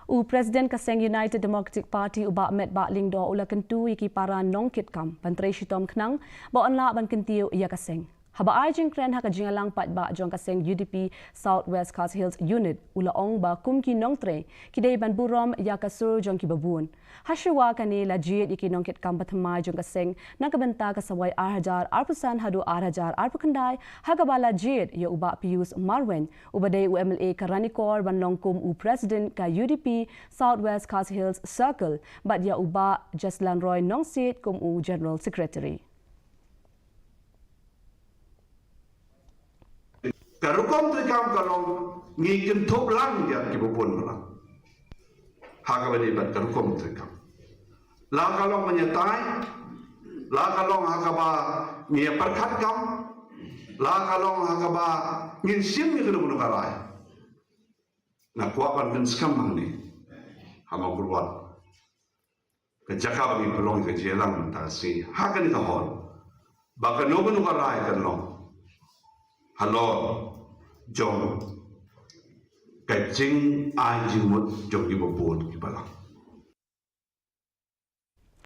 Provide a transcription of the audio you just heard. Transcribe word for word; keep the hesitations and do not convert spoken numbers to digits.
U President ka seng United Democratic Party u Bah Metbah Lyngdoh u la kyntu ïa ki para nongkitkam ban trei shitom khnang ba yn lah ban kyntiew ïa ka seng. Haba ai jingkren ha ka jingïalang paidbah jong ka seng U D P South West Khasi Hills Unit, u la ong ba kum ki nongtrei, ki dei ban burom ïa ka sur jong kiba bun. Ha shuwa kane la jied ïa ki nongkitkam ba thymmai jong ka seng na ka bynta ka sawai ar hajar arphew san haduh ar hajar arphew khyndai, ha kaba la jied ïa u Bah Pius Marwein, uba dei u M L A ka Ranikor ban long kum u President ka U D P South West Khasi Hills Circle, bad ïa u Bah Jaslan Roy Nongsiej kum u General Secretary. Ka rukom treikam ka long ngi kynthup lang ïa kiba bun lang. Ha kaba ïadei bad ka rukom treikam. La ka long ban ïatai, la ka long ha kaba ngi ïa pyrkhat kam, la ka long ha kaba ngin shim ïa kano kano ka rai. Nga kwah ban pynskhem hangne ha Mawkyrwat, ka jaka ba ngi pynlong ka jingïalang mynta ka sngi ha kane ka hall, ba kano kano ka rai kan long halor jong ka jingai jingmut jong kiba bun kiba lang.